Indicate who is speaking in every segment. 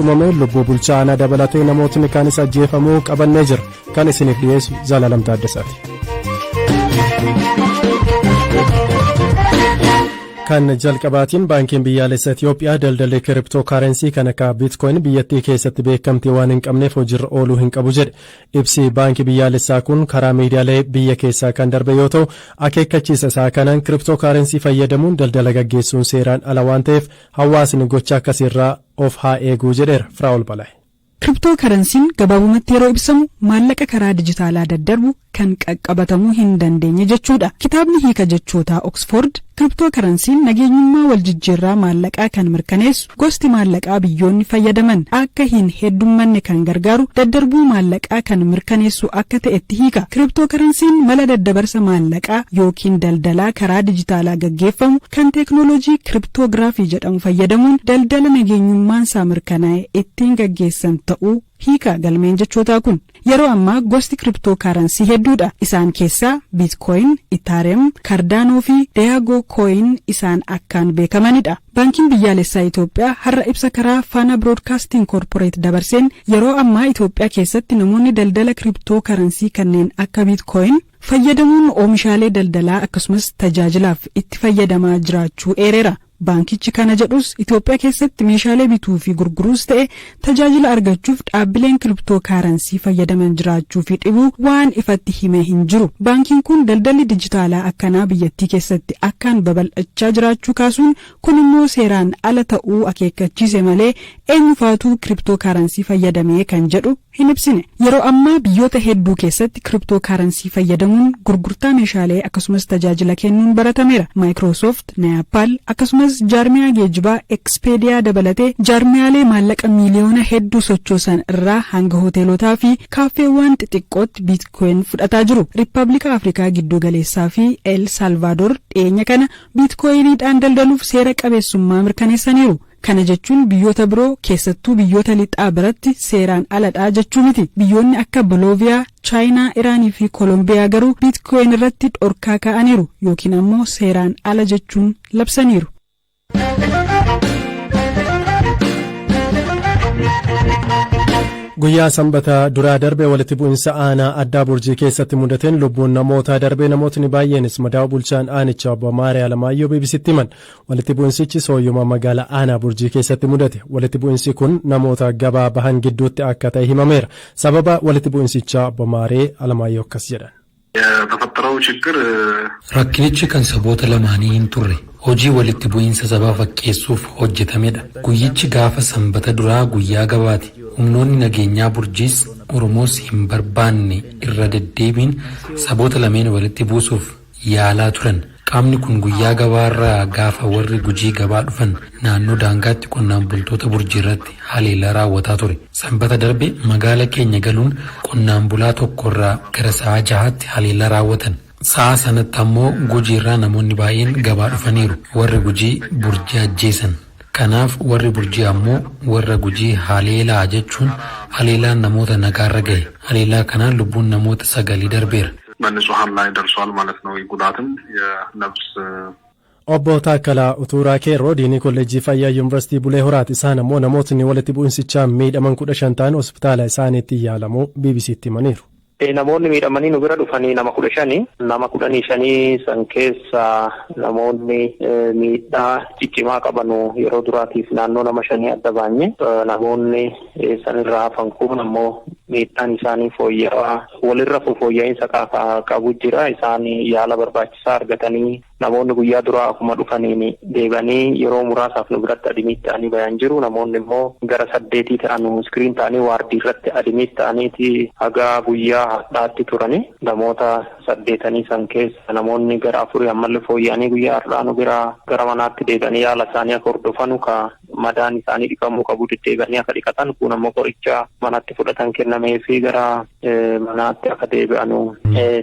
Speaker 1: uumame lubbuu bulchaa aanaa dabalatee namootni kaanis ajjeefamuu qabannee jira. Kan isiniif dhiyeessu Zalaalam Taaddasaati. Kan jalqabaatiin baankiin biyyaalessa Itiyoophiyaa daldalli kiriptoo kaarensii kan akka biitkoyin biyyattii keessatti beekamtii waan hin qabneef hojiirra ooluu hin qabu jedhe. Ibsi baankii biyyaalessaa kun karaa miidiyaalee biyya keessaa kan darbe yoo ta'u, akeekkachiisa isaa kanaan kiriptoo kaarensii fayyadamuun daldala gaggeessuun seeraan ala waan ta'eef hawaasni gocha akkasiirraa of haa eeguu jedheera. Firaa'ol Balaay.
Speaker 2: Kiriptoo karansiin gabaabumatti yeroo ibsamu maallaqa karaa dijitaalaa daddarbu kan qaqqabatamuu hin dandeenye jechuudha. Kitaabni hiika jechootaa Oksfoord kiriptoo karansiin nageenyummaa wal jijjiirraa maallaqaa kan mirkaneessu, gosti maallaqaa biyyoonni fayyadaman akka hin heddummanne kan gargaaru, daddarbuu maallaqaa kan mirkaneessu akka ta'etti hiika. Kiriptoo karansiin mala daddabarsa maallaqaa yookiin daldalaa karaa dijitaalaa gaggeeffamu kan teeknooloojii kiriptoogiraafii jedhamu fayyadamuun daldala nageenyummaansaa mirkanaa'e ittiin gaggeessan ta'uu hiika galmeen jechootaa kun. Yeroo ammaa gosti kiriptoo kaaransii hedduudha. Isaan keessaa Biitkooyin, Itaarem, Kardaanoo fi Dayaagoo Kooyin isaan akkaan beekamanidha. Baankiin Biyyaalessaa Itoophiyaa har'a ibsa karaa Faanaa Biroodkaastiin Koorporeet dabarseen yeroo ammaa Itoophiyaa keessatti namoonni daldala kiriptoo karansii kanneen akka Biitkooyin fayyadamuun oomishaalee daldalaa akkasumas tajaajilaaf itti fayyadamaa jiraachuu eereera. Baankichi kana jedhus Itoophiyaa keessatti meeshaalee bituu fi gurguruus ta'e tajaajila argachuuf dhaabbileen kiriptoo kaaransii fayyadaman jiraachuu fi dhibuu waan ifatti himee hin jiru. Baankiin kun daldalli dijitaalaa akkanaa biyyattii keessatti akkaan babal'achaa jiraachuu kaasuun kun immoo seeraan ala ta'uu akeekkachiise malee eenyufaatu kiriptoo kaaransii fayyadamee kan jedhu hin ibsine. Yeroo ammaa biyyoota hedduu keessatti kiriptoo kaaransii fayyadamuun gurgurtaa meeshaalee akkasumas tajaajila kennuun baratameera. Maayikiroosoft, Naayapaal akkasumas jaarmiyaa geejjibaa Ekspeediyaa dabalatee jaarmiyaalee maallaqa miiliyoona hedduu sochoosan irraa hanga hoteelotaa fi kaaffeewwan xixiqqootti biitkooyin fudhataa jiru. Riippaabilika Afrikaa Gidduu Galeessaa fi El Salvaadoor dhiyeenya kana biitkooyiniidhaan daldaluuf seera qabeessummaa mirkaneessaniiru. Kana jechuun biyyoota biroo keessattuu biyyoota lixaa biratti seeraan aladha jechuu miti. Biyyoonni akka Bolooviyaa, Chaayinaa, Iraanii fi Koolombiyaa garuu biitkooyin irratti dhorkaa kaa'aniiru yookiin ammoo seeraan ala jechuun labsaniiru.
Speaker 1: Guyyaa sanbata duraa darbe walitti bu'insa aanaa addaa Burjii keessatti mudateen lubbuun namootaa darbee namootni baay'eenis madaa'uu bulchaan aanichaa obbo Maaree Alamaayyoo BBCtti himan. Walitti bu'insichi sooyyuma magaalaa aanaa Burjii keessatti mudate. Walitti bu'insi kun namoota gabaa bahan gidduutti akka ta'e himameera. Sababa walitti bu'insichaa obbo Maaree Alamaayyoo akkas jedhan.
Speaker 3: የተፈጠረው ችግር
Speaker 4: Rakkinichi kan saboota lamaanii hin turre. Hojii walitti bu'iinsa sabaa fakkeessuuf hojjetamedha. Guyyichi gaafa sanbata duraa guyyaa gabaati. Humnoonni nageenyaa Burjiis Oromoos hin barbaanne irra deddeebiin saboota lameen walitti buusuuf yaalaa turan. Qaamni kun guyyaa gabaarraa gaafa warri Gujii gabaa dhufan naannoo daangaatti qonnaan bultoota Burjii irratti haleellaa raawwataa ture. Sanbata darbe magaala keenya galuun qonnaan bulaa tokkorraa gara sa'a 6tti haleellaa raawwatan. Sa'a sanatti ammoo Gujiirraa namoonni baay'een gabaa dhufaniiru. Warri Gujii Burjii ajjeesan. Kanaaf warri Burjii ammoo warra Gujii haleelaa jechuun haleellaan namoota nagaarra gahe. Haleellaa kanaan lubbuun namoota sagalii darbeera.
Speaker 3: በንጹሐን ላይ ደርሷል ማለት ነው። ጉዳትም የነፍስ
Speaker 1: Obbo Taakkalaa Utuuraa Keerroo diinii kolleejjii fayyaa yuunivarsiitii Bulee Horaati. Isaan ammoo namootni walitti bu'insichaan miidhaman 15 ta'an hospitaala isaaniitti yaalamuu BBCtti himaniiru.
Speaker 5: Namoonni miidhamanii nu bira dhufanii nama 15. Nama 15 san keessa namoonni miidhaa ciccimaa qabanu yeroo duraatiif naannoo nama shanii adda baanye. Namoonni sanirraa hafan kun ammoo miidhaan isaanii fooyya'aa walirra fooyya'insa qabu jira. Isaan yaala barbaachisaa argatanii namoonni guyyaa duraa akkuma dhufaniin deebi'anii yeroo muraasaaf nu biratti admit ta'anii bayan jiru. Namoonni immoo gara saddeetii ta'an screen ta'anii waardii irratti admit ta'aniiti haga guyyaa har'aatti turani. Namoota saddeetanii san keessa namoonni gara afurii ammallee fooyya'anii guyyaa har'aa nu bira gara manaatti deebi'anii yaala isaanii akka hordofanu, ka madaan isaanii dhiqamuu qabu deddeebi'anii akka dhiqatan, kun ammoo qoricha manatti fudhatan kennamee fi gara manaatti akka deebi'anu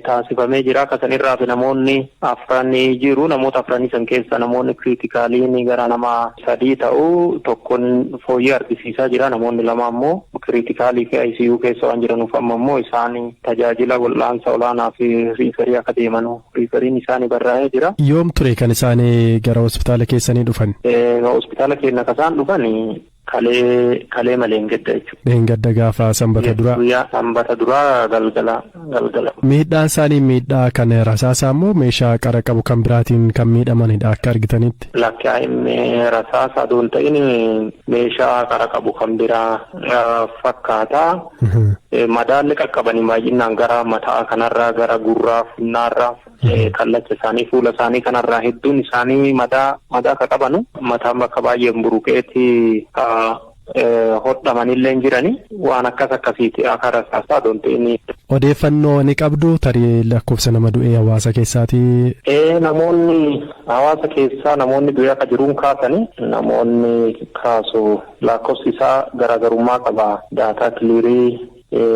Speaker 5: taasifamee jira. Akka sanirraa fi namoonni afranii jiru. Namoota afranii san keessa namoonni criticaliin gara nama sadii ta'u, tokkoon fooyyee argisiisaa jira. Namoonni lama ammoo criticalii fi ICU keessa waan jiranuuf amma immoo isaan tajaajila wal'aansa olaanaa fi referii akka deemanu referiin isaanii barraa'ee jira.
Speaker 1: Yoom ture kan isaan gara hospitaala keessanii dhufan?
Speaker 5: Hospitaala keenya kan isaan dhufan Kalee kalee malee hin gadda jechuudha.
Speaker 1: Dheengadda gaafa Sanbata duraa.
Speaker 5: Guyyaa Sanbata duraa galgala galgala.
Speaker 1: Miidhaan isaanii miidhaa kan rasaasaa immoo meeshaa qara qabu kan biraatiin kan miidhamanidha akka argitanitti?
Speaker 5: Lakkaa'inni rasaasaa osoo hin ta'in, meeshaa qara qabu kan biraa fakkaata. Madaalli qaqqabanii baay'inaan gara mataa kanarraa, gara gurraa, funnaarraa, kallacha isaanii, fuula isaanii kanarraa hedduun isaanii madaa madaa ka qabanu, mataan bakka baay'een buruqeetti ka hodhamanillee hin jirani, waan akkas akkasiiti, akka rasaasaa osoo hin ta'in.
Speaker 1: Odeeffannoo ni qabdu tarii lakkoofsa nama du'ee hawaasa keessaatii?
Speaker 5: Ee, namoonni hawaasa keessaa namoonni du'ee akka jiruun kaasanii, namoonni kaasu lakkoofsi isaa garaagarummaa qaba. Data clear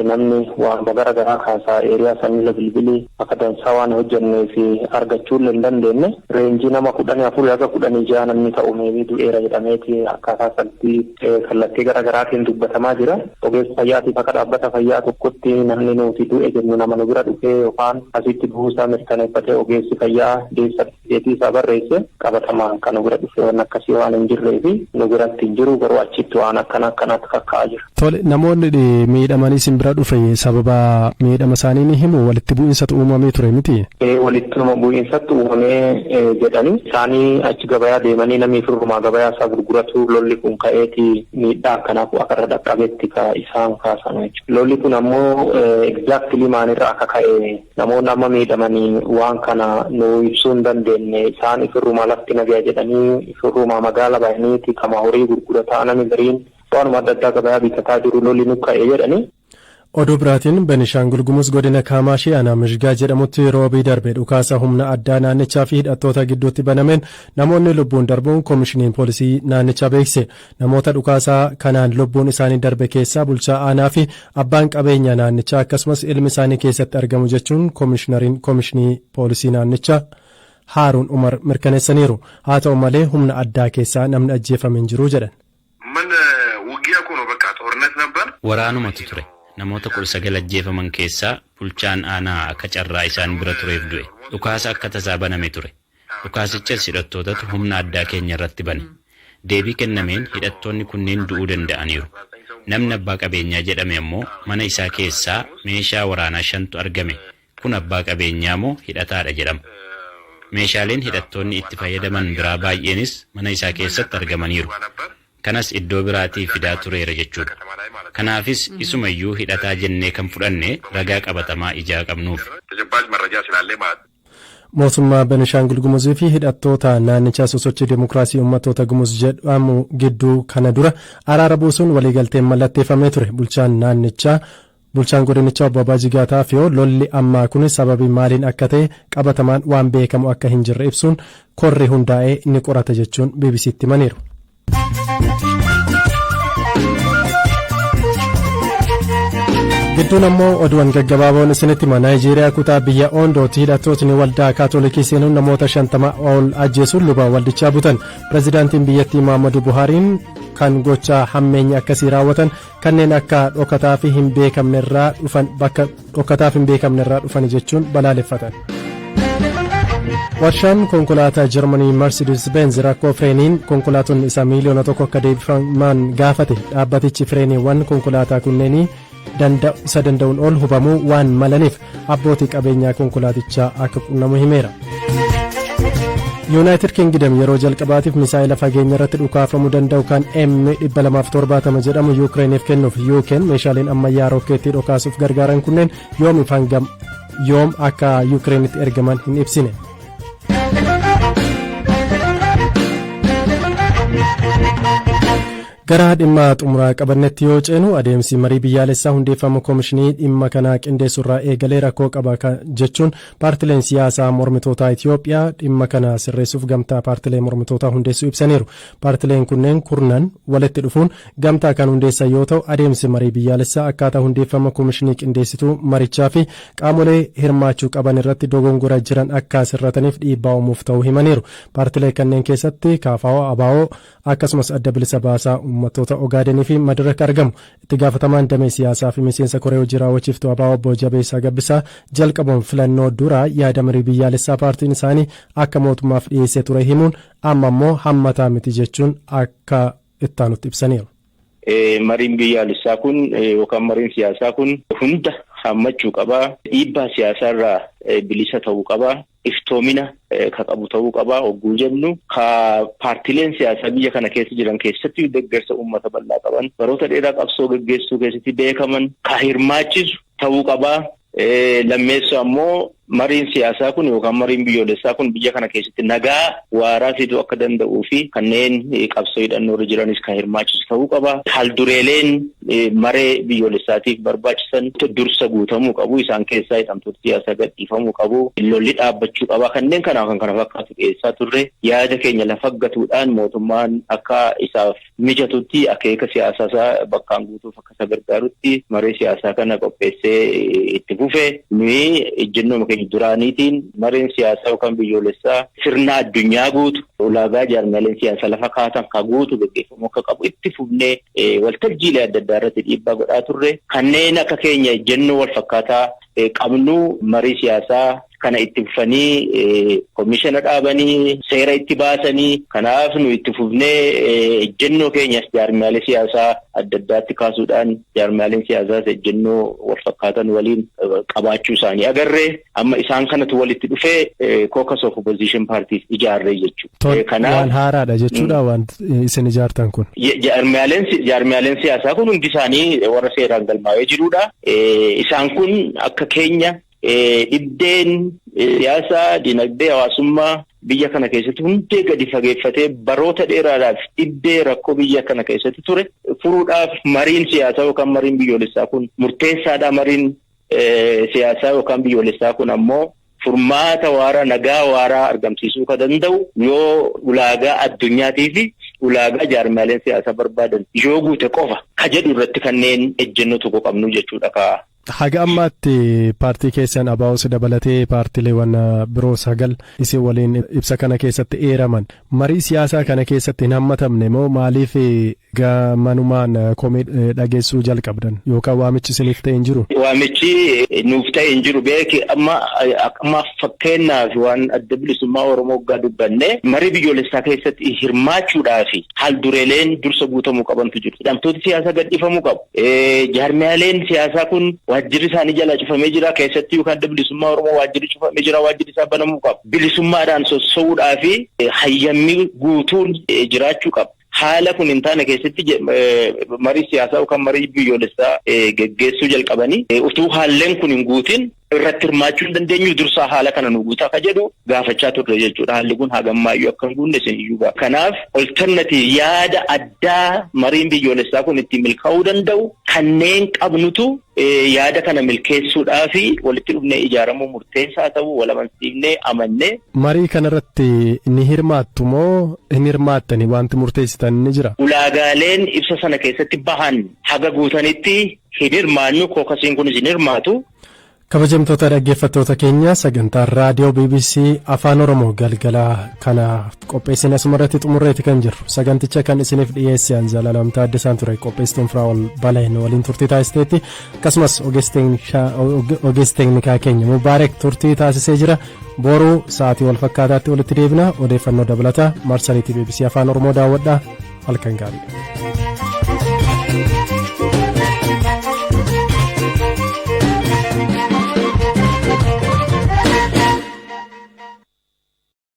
Speaker 5: namni waan gara garaa kaasaa, area sanilla bilbilii akka dansaa waan hojjennee fi argachuu illee hin dandeenye. Range nama 14 haga 16 namni ta'u maybe du'eera jedhameeti akkaataa sanatti kallattii gara garaatiin dubbatamaa jira. Ogeessa fayyaatiif akka dhaabbata fayyaa tokkotti namni nuti du'e jennu nama nu bira dhufee yookaan asitti du'uusaa mirkaneeffatee ogeessi fayyaa deessa isaa barreesse qabatamaan kan nu bira dhufee waan akkasii waan hin jirree fi nu biratti hin jiru, garuu achitti waan akkana akkanaatti kakka'aa jira.
Speaker 1: Tole, namoonni miidhamanii isin bira dhufe sababa miidhama isaanii ni himu? Walitti bu'insatu uumamee ture miti?
Speaker 5: Walitti bu'insatu uumamee jedhanii, isaanii achi gabayaa deemanii namni firrumaa gabayaa isaa gurguratu lolli kun ka'eeti miidhaa akkanaaf akka irra dhaqqabetti ka isaan kaasan jechuudha. Lolli kun ammoo exactly maalirraa akka ka'e namoonni amma miidhamanii waan kana nu ibsuu hin dandeenye. Isaan ifirrumaa lafti nagaya jedhanii ifirrumaa magaala bahaniiti kama horii gurgurataa, namni gariin waanuma adda addaa gabayaa bitataa jiru lolli nu ka'e jedhanii.
Speaker 1: Oduu biraatiin, Benishaangul Gumuz godina Kaamaashii aanaa Mishgaa jedhamutti roobii darbe dhukaasa humna addaa naannichaa fi hidhattoota gidduutti banameen namoonni lubbuun darbuun koomishiniin poolisii naannichaa beeksise. Namoota dhukaasaa kanaan lubbuun isaanii darbe keessaa bulchaa aanaa fi abbaan qabeenya naannichaa akkasumas ilmi isaanii keessatti argamu jechuun koomishinariin koomishinii poolisii naannichaa Haaruun Umar mirkaneessaniiru. Haa ta'u malee, humna addaa keessaa namni ajjeefame hin jiru jedhan.
Speaker 3: ምን ውጊያ እኮ ነው፣ በቃ ጦርነት ነበር።
Speaker 6: Waraanumatu ture. Namoota 19 ajjeefaman keessaa bulchaan aanaa akka carraa isaan bira tureef du'e. Dhukaasa akka tasaa baname ture. Dhukaasichas hidhattootatu humna addaa keenya irratti bane. Deebii kennameen hidhattoonni kunneen du'uu danda'aniiru. Namni abbaa qabeenyaa jedhame ammoo mana isaa keessaa meeshaa waraanaa shantu argame. Kun abbaa qabeenyaa moo hidhataadha jedhama. Meeshaaleen hidhattoonni itti fayyadaman biraa baay'eenis mana isaa keessatti argamaniiru. Kanas iddoo biraatii fidaa tureera jechuudha. Kanaafis isumayyuu hidhataa jennee kan fudhanne ragaa qabatamaa ijaa qabnuuf.
Speaker 3: ተጨባጭ መረጃ ስላለ ማለት ነው።
Speaker 1: Mootummaa Benishaangul Gumuzii fi hidhattoota naannichaa Sosochii Dimokiraasii Uummattoota Gumuz jedhamu gidduu kana dura araara buusuun waliigalteen mallatteeffamee ture. Bulchaan naannichaa, bulchaan godinichaa obbo Abbaa Jigaataa fi lolli ammaa kun sababii maaliin akka ta'e qabatamaan waan beekamu akka hin jirre ibsuun, korri hundaa'ee ni qorata jechuun BBCtti himaniiru. Gidduun ammoo oduuwwan gaggabaaboon isinitti hima. Naayijeeriyaa kutaa biyya Oondootti hidhattootni waldaa Kaatolikii seenuun namoota 50 ol ajjeesuun luba waldichaa butan. Pireezidaantiin biyyattii Muhammadu Buhaariin kan gochaa hammeenya akkasii raawwatan kanneen akka dhokataa fi hin beekamne irraa dhufan, bakka dhokataa fi hin beekamne irraa dhufan jechuun balaaleffatan. Warshaan konkolaataa Jarmanii Mercedes Benz rakkoo fireeniin konkolaatonni isaa 1 miiliyoona akka deebifaman gaafate. Dhaabbatichi fireeniiwwan konkolaataa kunneenii isa danda'uun ol hubamuu waan malaniif abbootii qabeenyaa konkolaatichaa akka qunnamu himeera. Yuunaayitid Kingdom yeroo jalqabaatiif misaa'ila fageenya irratti dhukaafamuu danda'u kan M270 jedhamu Yukireeniif kennuuf. UK'n meeshaaleen ammayyaa rokkeettii dhukaasuuf gargaaran kunneen yoom ifaan yoom akka Yukireenitti ergaman hin ibsine. Gara dhimma xumuraa qabannetti yoo ceenu, adeemsi marii biyyaalessaa hundeeffama koomishinii dhimma kanaa qindeessurraa eegalee rakkoo qaba jechuun paartileen siyaasaa mormitootaa Itiyoophiyaa dhimma kana sirreessuuf gamtaa paartilee mormitootaa hundeessuu ibsaniiru. Paartileen kunneen kurnan walitti dhufuun gamtaa kan hundeessan yoo ta'u, adeemsi marii biyyaalessaa akkaataa hundeeffama koomishinii qindeessituu marichaa fi qaamolee hirmaachuu qaban irratti dogongora jiran akka sirrataniif dhiibbaa uumuuf ta'uu himaniiru. Paartilee kanneen keessatti KFO, ABO, akkasumas Adda Bilisa Baasaa Uummattoota Ogaadenii fi Madaraka argamu. Itti gaafatamaan damee siyaasaa fi miseensa koree hojii raawwachiiftuu ABO obbo Jabeessaa Gabbisaa jalqabuun filannoo duraa yaada marii biyyaalessaa paartiin isaanii akka mootummaaf dhiyeessee ture himuun, amma immoo hammataa miti jechuun akka ittaanutti ibsaniiru.
Speaker 7: Mariin biyyaalessaa kun yookaan mariin siyaasaa kun hunda hammachuu qabaa. Dhiibbaa siyaasaarraa bilisa ta'uu qabaa. Iftoomina ka qabu ta'uu qabaa hogguu jennu, ka paartileen siyaasaa biyya kana keessa jiran keessatti deeggarsa uummata bal'aa qaban, baroota dheeraa qabsoo geggeessuu keessatti beekaman ka hirmaachisu ta'uu qabaa. Lammeessoo ammoo, mariin siyaasaa kun yookaan mariin biyyoolessaa kun biyya kana keessatti nagaa waaraa fiduu akka danda'uu fi kanneen qabsoo hidhannoo irra jiranis kan hirmaachisu ta'uu qaba. Haldureeleen maree biyyoolessaatiif barbaachisan dursa guutamuu qabu. Isaan keessaa hidhamtoota siyaasaa gadhiifamuu qabu. Lolli dhaabbachuu qaba. Kanneen kanaaf kan kana fakkaatu dhiyeessaa turre. Yaada keenya lafa gatuudhaan mootummaan akka isaaf mijatutti, akeeka siyaasaa isaa bakkaan guutuuf akka isa gargaarutti maree siyaasaa kana qopheessee itti fufe. Nuyi ejjennoo keenya duraaniitiin mareen siyaasaa yookaan biyyoolessaa sirna addunyaa guutu, ulaagaa jaarmiyaaleen siyaasaa lafa kaatan ka guutu gaggeeffamuu akka qabu itti fufnee waltajjiilee adda addaa irratti dhiibbaa godhaa turre. Kanneen akka keenya ejjennoo wal fakkaataa qabnu marii siyaasaa kana itti fufanii, komishina dhaabanii, seera itti baasanii. Kanaaf nu itti fufnee ejjennoo keenyas jaarmiyaalee siyaasaa adda addaatti kaasuudhaan, jaarmiyaaleen siyaasaas ejjennoo wal fakkaatan waliin qabaachuu isaanii agarree, amma isaan kanatu walitti dhufee Caucus of Opposition Parties ijaarree jechuudha.
Speaker 1: Kanaaf waan haaraadha jechuudha waan isin ijaartan kun.
Speaker 7: Jaarmiyaaleen siyaasaa kun hundi isaanii warra seeraan galmaa'ee jirudha. Isaan kun akka keenya dhibdeen siyaasaa, dinagdee, hawaasummaa biyya kana keessatti hundee gadi fageeffatee baroota dheeraadhaaf dhibdee rakkoo biyya kana keessatti ture furuudhaaf mariin siyaasaa yookaan mariin biyyoolessaa kun murteessaadha. Mariin siyaasaa yookaan biyyoolessaa kun ammoo furmaata waaraa, nagaa waaraa argamsiisuu ka danda'u yoo ulaagaa addunyaatii fi ulaagaa jaarmiyaaleen siyaasaa barbaadan yoo guute qofa ka jedhu irratti kanneen ejjennoo tokko qabnu jechuudha ka.
Speaker 1: Haga ammaatti paartii keessan ABOs dabalatee paartiileewwan biroo sagal isin waliin ibsa kana keessatti eeraman marii siyaasaa kana keessatti hin hammatamne moo, maaliif gamanumaan komee dhageessuu jalqabdan, yookaan waamichi isiniif ta'e hin jiru?
Speaker 7: Waamichi nuuf ta'e hin jiru. Beeki, amma fakkeenyaaf waan Adda Bilisummaa Oromoo waggaa dubbanne, marii biyyoolessaa keessatti hirmaachuudhaaf haal dureeleen dursa guutamuu qabantu jiru. Hidhamtooti siyaasaa gadhiifamuu qabu. Jaarmiyaaleen siyaasaa kun waajjirri isaanii jalaa cufamee jira. Keessatti yookaan Adda Bilisummaa Oromoo waajjirri cufamee jira. Waajjirri isaa banamuu qaba. Bilisummaadhaan sossoo'uudhaa fi hayyamni guutuun jiraachuu qaba. Haala kun hin taane keessatti marii siyaasaa yookaan marii biyyoolessaa geggeessuu jalqabanii, utuu haalleen kun hin guutin irratti hirmaachuu hin dandeenyu, dursaa haala kana nu guutaa ka jedhu gaafachaa turre jechuudha. Haalli kun hagammaayyuu akka hin guunne isin iyyuu ga'a. Kanaaf alternative, yaada addaa mariin biyyoolessaa kun ittiin milkaa'uu danda'u kanneen qabnutu yaada kana milkeessuudhaa fi walitti dhufnee ijaaramuu murteessaa ta'uu wal amansiifnee amannee.
Speaker 1: Marii kanarratti ni hirmaattu moo hin hirmaattani, wanti murteessitan ni jira?
Speaker 7: Ulaagaaleen ibsa sana keessatti bahan haga guutanitti hin hirmaannu, caucusiin kunis hin hirmaatu.
Speaker 1: Kabajamtoota dhaggeeffattoota keenya, sagantaan raadiyoo BBC Afaan Oromoo galgala kana qopheessine asuma irratti xumurreeti kan jirru. Saganticha kan isiniif dhiyeesse Anzalaalam Taaddasaan ture. Qopheessituun Firaa'ol Balayeen waliin turtii taasisteetti. Akkasumas ogeessi teeknikaa keenya Mubaarek turtii taasisee jira. Boruu sa'aatii wal fakkaataatti walitti deebina. Odeeffannoo dabalataa marsariitii BBC Afaan Oromoo daawwadhaa. Halkan gaarii.